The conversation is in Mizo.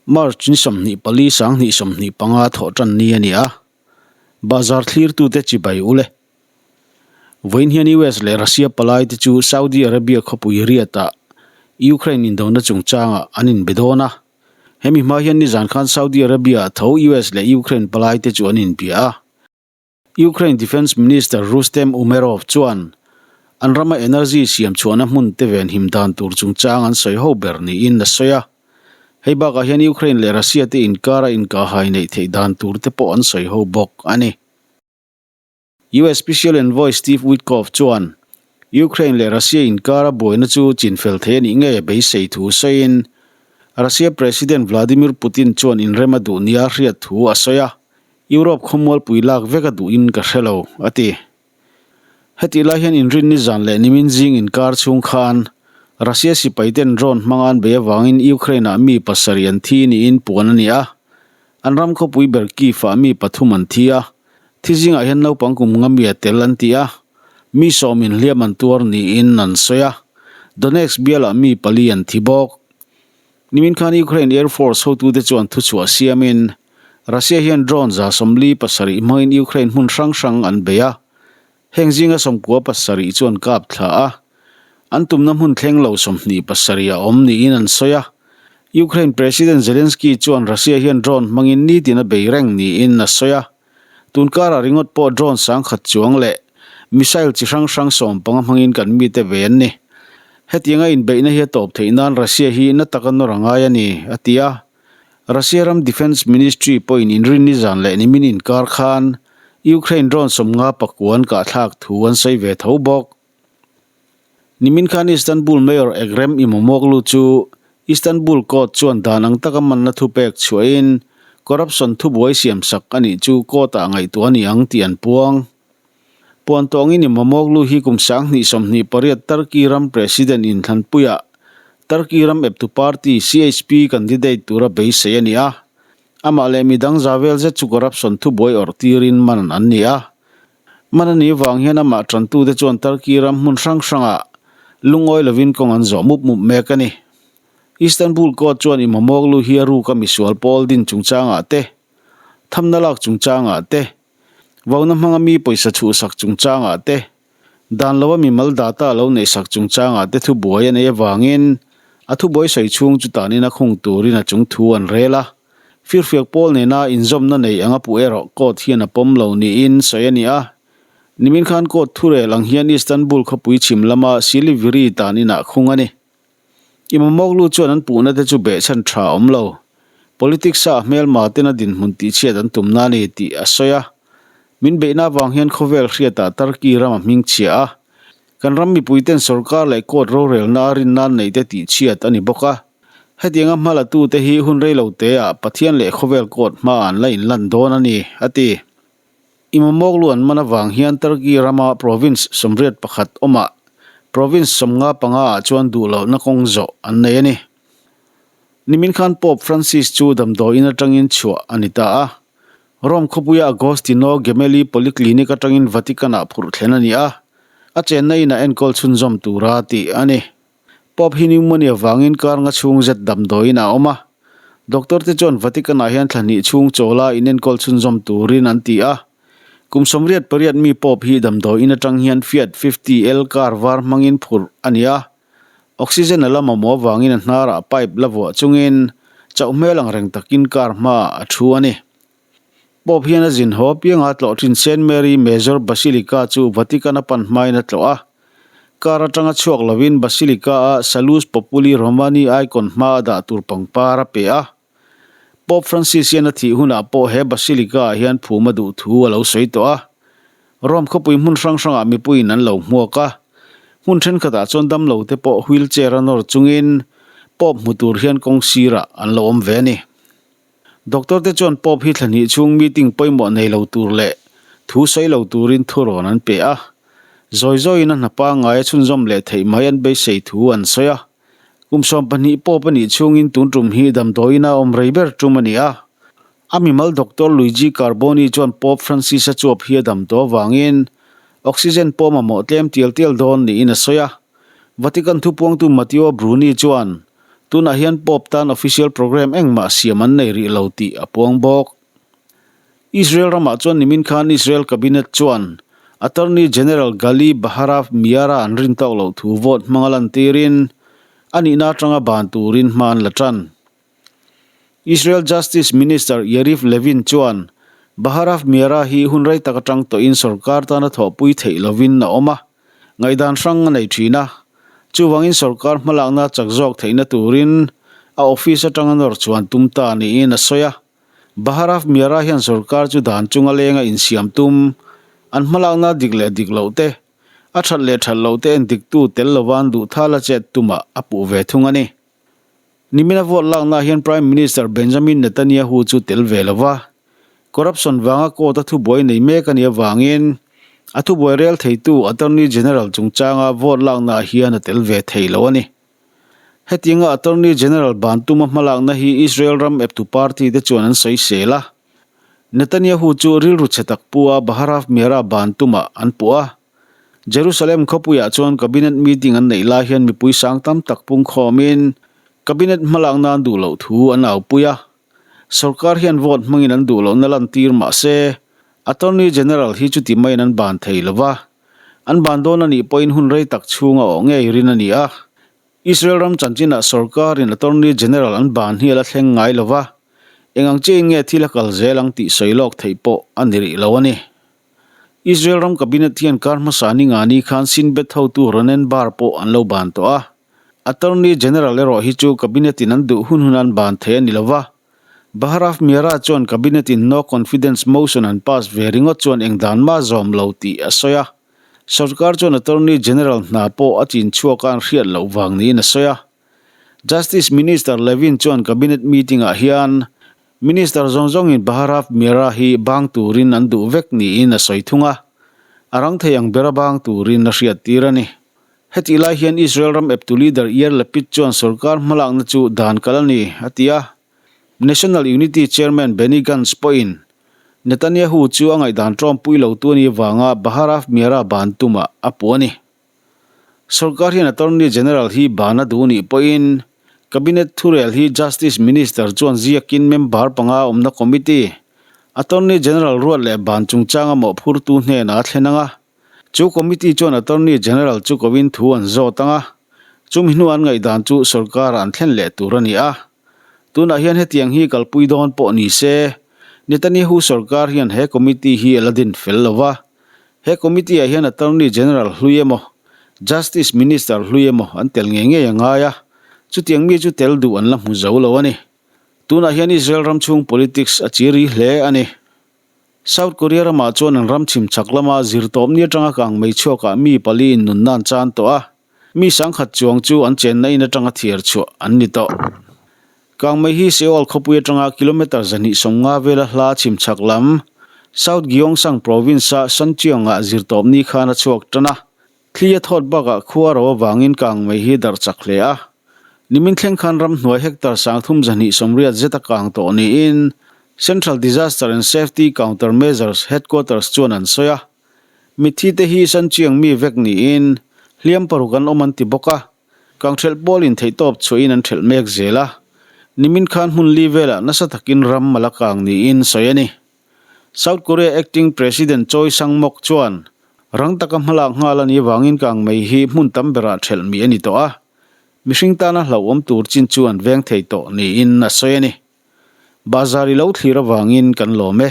March ni 24 2025 thawh tan ni a ni a, bazar thlirtute chibai u le. Vawiin hian US leh Russia palai te chu Saudi Arabia khawpui Riyadh-ah Ukraine indona chungchangah an inbe dawn a. Hemi hma hian nizan khan Saudi Arabia-ah tho US leh Ukraine palai te chu an inbia a. Ukraine Defence Minister Rustem Umerov chuan an rama energy siam chhuahna hmun te venhim dan tur chungchang an sawi ho ber niin a sawi a. Hei bakah hian Ukraine leh Russia te inkara inkahhai neih theih dan tur te pawh an sawi ho bawk a ni. US Special Envoy Steve Witkoff chuan Ukraine leh Russia inkara buaina chu chinfel thei a nih ngei a beisei thu sawiin Russia President Vladimir Putin chuan inrem a duh nia hriat thu a sawi a. Europe khawmualpui lak vek a duhin ka hre lo, a ti. Hetih lai hian inrinni zan leh nimin zing inkar chhung khan Russia sipaiten drone hmanga an bei avangin Ukraine-ah mi pasarih an thi niin puan a ni a. An ram khawpui ber Kyiv-ah mi pathum an thi a, thi zingah hian naupang kum nga mi a tel an ti a, mi sawmin hliam an tuar niin an sawi a. Donetsk bialah mi pali an thi bawk. Nimin khan Ukraine Air Force hotute chuan thuchhuah siamin Russia hian drone 47 hmangin Ukraine hmun hrang hrang an bei a, heng zinga 97 chuan kap thla a, an tumna hmun thleng lo 27 a awm niin an sawi a. Ukraine President Zelensky chuan Russia hian drone hmangin nitin a bei reng niin a sawi a. Tun karah ringawt pawh drone sangkhat chuang leh missile chi hrang hrang 15 hmangin kan mite ve an ni. Hetianga inbeihna hi a tawp theih nan Russia hi na taka nawr a ngai a ni, a ti a. Russia ram Defence Ministry pawhin inrinni zan leh nimin inkar khan Ukraine drone 59 an kahthlak thu an sawi ve tho bawk. Nimin khan Istanbul Mayor Ekrem Imamoglu chu Istanbul Court chuan dan ang taka manna thupek chhuahin corruption thubuai siamsak a nih chu court-ah ngaihtuah a ni ang tih an puang. Puan tawngin Imamoglu hi kum 2028 Turkey ram President inthlanpuiah Turkey ram eptu party CHP candidate tura beisei a ni a. Amah leh midang za vel zet chu corruption thubuai awrh tirin man an ni a. Man a nih vang hian amah tantute chuan Turkey ram hmun hrang hrangah lungawi lovin kawng an zawh mup mup mek a ni. Istanbul court chuan Imamoglu hi a ruka misual pawl din chungchangah te, thamna lak chungchangah te, vauna hmanga mi pawisa chhuhsak chungchangah te, dan lova mimal data lo neihsak chungchangah te thubuai a nei avangin a thubuai sawi chhung chu tanin a khung turin a chung thu an rel a. Firfiak pawl nena inzawmna nei anga puh erawh court hian a pawm lo niin sawi a ni a. Nimin khan court thurel ang hian Istanbul khawpui chhim lama Silivri tan inah khung a ni. Imamoglu chuan an puhna te chu behchhan tha awm lo. Politics a hmelma tena dinhmun tihchhiat an tumna a ni tih a sawi a. Min beihna avang hian khawvel hriatah Turkey ram a hmingchhia a. Kan ram mipuiten sorkar leh court rorelna a rin nan neih te tihchhiat a ni bawk a. Hetianga hma latute hi hun rei lo teah Pathian leh khawvel court hmaah an la inlan dawn a ni, a ti. Imamoglu an man avang hian Turkey rama province 81 awmah province 55 ah chuan duh lohna kawng zawh an nei a ni. Nimin khan Pope Francis chu damdawiin atangin chhuah a ni ta a. Rome khawpuia Agostino Gemelli Polyclinic atangin Vatican-ah phurh thlen a ni a, a chenna inah enkawl chhunzawm tura tih a ni. Pope hi pneumonia vangin kar nga chhung zet damdawiin a awm a, doctor te chuan Vatican-ah hian thla hnih chhung chawla inenkawl chhunzawm turin an ti a. Kum 88 mi Pope hi damdawiin atang hian Fiat 50L car var hmangin phurh a ni a, oxygen a la mamawh avangin a hnarah pipe la vuah chungin chauh hmel ang reng takin car hmaah a thu a ni. Pope hian a zin haw apianga tlawh thin Saint Mary Major Basilica chu Vatican a pan hmain a tlawh a. Car atanga chhuak lovin Basilica-a Salus Populi Romani icon hma a dah tur pangpar a pe a. Pope Francis hian a thih hunah pawh he Basilica-ah hian phum a duh thu a lo sawi tawh a. Rome khawpui hmun hrang hrangah mipuiin an lo hmuak a. Hmun thenkhatah chuan damlo te pawh wheelchair a nawr chungin Pope hmu tur hian kawng sirah an lo awm ve a ni. Doctor te chuan Pope hi thla hnih chhung meeting pawimawh nei lo tur leh thu sawi lo turin thurawn an pe a. Zawi zawiin a hna pangngai a chhunzawm leh theih mai an beisei thu an sawi a. Kum 12 Pope a nih chhungin tun tum hi damdawiin a awm rei ber tum a ni a. A mimal Doctor Luigi Carboni chuan Pope Francis-a chuap hi a dam tawh avangin oxygen pawh mamawh tlem tial tial dawn niin a sawi a. Vatican thupuangtu Matteo Bruni chuan. Tunah hian Pope tan official programme engmah siam an nei rih lo tih a puang bawk. Israel ramah chuan nimin khan Israel Cabinet chuan Attorney General Gali Baharav Miara an rin tawk loh thu vote hmanga lantirin a nihna atanga ban turin hma an la tan. Israel Justice Minister Yariv Levin chuan Baharav Miara hi hun rei tak atang tawhin sorkar tana thawhpui theih lovin a awm a, ngaihdan hrang a nei thin a. Chuvangin sorkar hmalakna chak zawk theihna turin a office atanga nawr chuan tum ta niin a sawi a. Baharav Miara hian sorkar chu dan chunga lenga insiam tum, an hmalakna dik leh dik loh te, a that leh that loh te endiktu tel lovan duhthala chet tumah a puh ve thung a ni. Nimina vote laknaah hian Prime Minister Benjamin Netanyahu chu tel ve lo va, corruption vanga court a thubuai nei mek a nih avangin a thubuai rel theitu Attorney General chungchanga vote laknaah hian a tel ve thei lo a ni. Hetianga Attorney General ban tuma hmalakna hi Israel ram eptu party te chuan an sawisel a, Netanyahu chu rilru chhe tak pu a Baharav Miara ban tumah an puh a. Jerusalem khawpuiah chuan Cabinet meeting an neih lai hian mipui sang tam tak pungkhawmin Cabinet hmalak nan duh loh thu an aupui a. Sorkar hian vote hmangin an duh lohna lantir mah se, Attorney General hi chuti maiin an ban thei lo va. An ban dawn a nih pawhin hun rei tak chhunga awh ngei rin a ni a. Israel ram chanchinah sorkarin Attorney General an ban hi a la thleng ngai lo va, eng ang chiahin nge thil a kal zel ang tih sawi lawk theih pawh a ni rih lo a ni. Israel ram cabinet hian kar hmasa ni nga ni khan Shin Bet hotu Ronen Bar pawh an lo ban tawh a. Attorney General erawh hi chu cabinet in an duh hun hun an ban thei a ni lo va. Baharav Miara chuan cabinet in no confidence motion an pass ve ringawt chuan eng dan mah zawm lo tih a sawi a. Sorkar chuan Attorney General hna pawh a chin chhuak a an hriat loh vang niin a sawi a. Justice Minister Levin chuan cabinet meeting ah hian Minister zawng zawngin Baharav Miara hi bang turin an duh vek niin a sawi thung a, a rang thei ang bera bang turin a hriattir a ni. Hetih lai hian Israel ram eptu leader Yair Lapid chuan sorkar hmalakna chu dan kal a ni, a ti a. National Unity chairman Benny Gantz pawhin Netanyahu chu a ngaihdan tawmpui lotu a nih avanga Baharav Miara ban tumah a puh a ni. Sorkar hian Attorney General hi ban a duh nih pawhin Cabinet thurel hi Justice Minister chuan ziakin member panga awmna committee, Attorney General ruat leh ban chungchanga mawhphurtu hnenah a thlen ang a. Chu committee chuan Attorney General chu kovin thu an zawt ang a, chumi hnu an ngaihdan chu sorkarah an thlen leh tur a ni a. Tunah hian hetiang hi kalpui dawn pawh ni se, Netanyahu sorkar hian he committee hi a la din fel lo va. He committee ah hian Attorney General hlui emaw, Justice Minister hlui emaw an tel ngei ngei a ngai a, chutiang mi chu tel duh an la hmu zo lo a ni. Tunah hian Israel ram chhung politics a chiri hle a ni. South Korea ramah chuan an ram chhim chak lama zirtawpni atanga kang mei chhuakah mi pali in nunna an chan tawh a, Mi sangkhat chuang chu an chenna in atanga thiar chhuah an ni tawh. Kangmei hi Seoul khawpui atanga kilometre 250 vela hla chhim chhak lam, South Gyeongsang province-a Sancheong-ah zirtawpni khan a chhuak tan a. Thli a thawt bakah khua ro avangin kangmei hi darh chak hle a. Nimin thleng khan ramhnuai hectare 3280 zet a kang tawh niin Central Disaster and Safety Countermeasures Headquarters chuan an sawi a. Mitthi te hi Sanchiang mi vek niin hliam paruk an awm an ti bawk a, kangthelh pawlin theihtawp chhuahin an thelh mek zel a, nimin khan hmun li velah nasa takin ram a la kang niin sawi a ni. South Korea Acting President Choi Sang-mok chuan rang taka hmalak nghal a nih avangin kangmei hi hmun tam berah thelh mi a ni tawh a, mihring tana hlauhawm tur chin chu an veng thei tawh niin a sawi a ni. Bazar i lo thlir avangin kan lawm e.